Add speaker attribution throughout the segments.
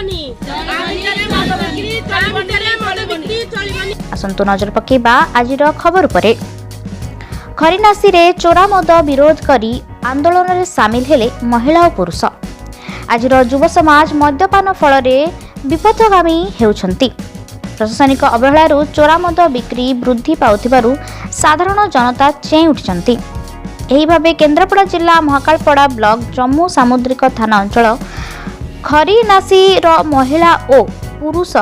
Speaker 1: ଚଳିବନି। ଗାଁ ଭିତରେ ମଦ ବିକ୍ରି ଚଳିବନି।
Speaker 2: ଆସନ୍ତୁ ନଜର ପକାଇବା ଆଜିର ଖବର ଉପରେ। ଖରିନାସିରେ ଚୋରା ମଦ ବିରୋଧ କରି ଆନ୍ଦୋଳନରେ ସାମିଲ ହେଲେ ମହିଳା ଓ ପୁରୁଷ। ଆଜିର ଯୁବ ସମାଜ ମଦ୍ୟପାନ ଫଳରେ ବିପଥଗାମୀ ହେଉଛନ୍ତି। ପ୍ରଶାସନିକ ଅବହେଳାରୁ ଚୋରା ମଦ ବିକ୍ରି ବୃଦ୍ଧି ପାଉଥିବାରୁ ସାଧାରଣ ଜନତା ଚେଇଁ ଉଠିଛନ୍ତି। ଏହି ଭାବେ କେନ୍ଦ୍ରାପଡ଼ା ଜିଲ୍ଲା ମହାକାଳପଡ଼ା ବ୍ଲକ ଜମ୍ମୁ ସାମୁଦ୍ରିକ ଥାନା ଅଞ୍ଚଳ ଖରିନାସିର ମହିଳା ଓ ପୁରୁଷ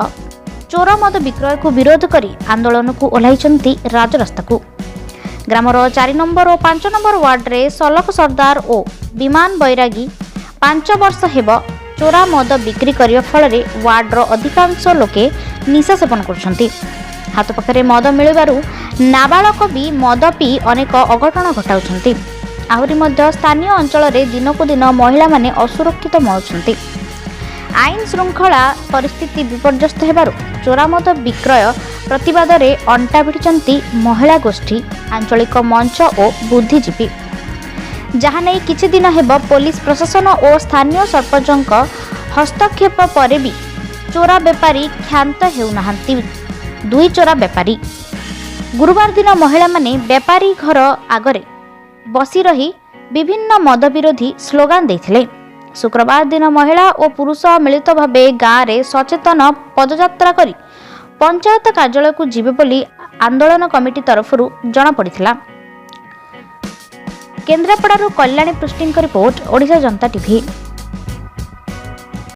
Speaker 2: ଚୋର ମଦ ବିକ୍ରୟକୁ ବିରୋଧ କରି ଆନ୍ଦୋଳନକୁ ଓହ୍ଲାଇଛନ୍ତି ରାଜରାସ୍ତାକୁ। ଗ୍ରାମର 4 ନମ୍ବର ଓ 5 ନମ୍ବର ୱାର୍ଡରେ ସଲକ ସର୍ଦ୍ଦାର ଓ ବିମାନ ବୈରାଗୀ 5 ବର୍ଷ ହେବ ଚୋରା ମଦ ବିକ୍ରି କରିବା ଫଳରେ ୱାର୍ଡର ଅଧିକାଂଶ ଲୋକେ ନିଶା ସେବନ କରୁଛନ୍ତି। ହାତ ପାଖରେ ମଦ ମିଳିବାରୁ ନାବାଳକ ବି ମଦ ପିଇ ଅନେକ ଅଘଟଣ ଘଟାଉଛନ୍ତି। ଆହୁରି ମଧ୍ୟ ସ୍ଥାନୀୟ ଅଞ୍ଚଳରେ ଦିନକୁ ଦିନ ମହିଳାମାନେ ଅସୁରକ୍ଷିତ ମଣୁଛନ୍ତି। ଆଇନ ଶୃଙ୍ଖଳା ପରିସ୍ଥିତି ବିପର୍ଯ୍ୟସ୍ତ ହେବାରୁ ଚୋରାମଦ ବିକ୍ରୟ ପ୍ରତିବାଦରେ ଅଣ୍ଟା ଭିଡ଼ିଛନ୍ତି ମହିଳା ଗୋଷ୍ଠୀ, ଆଞ୍ଚଳିକ ମଞ୍ଚ ଓ ବୁଦ୍ଧିଜୀବୀ। ଯାହା ନେଇ କିଛି ଦିନ ହେବ ପୋଲିସ ପ୍ରଶାସନ ଓ ସ୍ଥାନୀୟ ସରପଞ୍ଚଙ୍କ ହସ୍ତକ୍ଷେପ ପରେ ବି ଚୋରା ବେପାରୀ କ୍ଷାନ୍ତ ହେଉନାହାନ୍ତି। ଦୁଇ ଚୋରା ବେପାରୀ ଗୁରୁବାର ଦିନ ମହିଳାମାନେ ବେପାରୀ ଘର ଆଗରେ ବସି ରହି ବିଭିନ୍ନ ମଦ ବିରୋଧୀ ସ୍ଲୋଗାନ ଦେଇଥିଲେ। ଶୁକ୍ରବାର ଦିନ ମହିଳା ଓ ପୁରୁଷ ମିଳିତ ଭାବେ ଗାଁରେ ସଚେତନ ପଦଯାତ୍ରା କରି ପଞ୍ଚାୟତ କାର୍ଯ୍ୟାଳୟକୁ ଯିବେ ବୋଲି ଆନ୍ଦୋଳନ କମିଟି ତରଫରୁ ଜଣାପଡ଼ିଥିଲା। କେନ୍ଦ୍ରାପଡ଼ାରୁ କଲ୍ୟାଣୀ ପୃଷ୍ଟିଙ୍କ ରିପୋର୍ଟ, ଓଡ଼ିଶା ଜନତା ଟିଭି।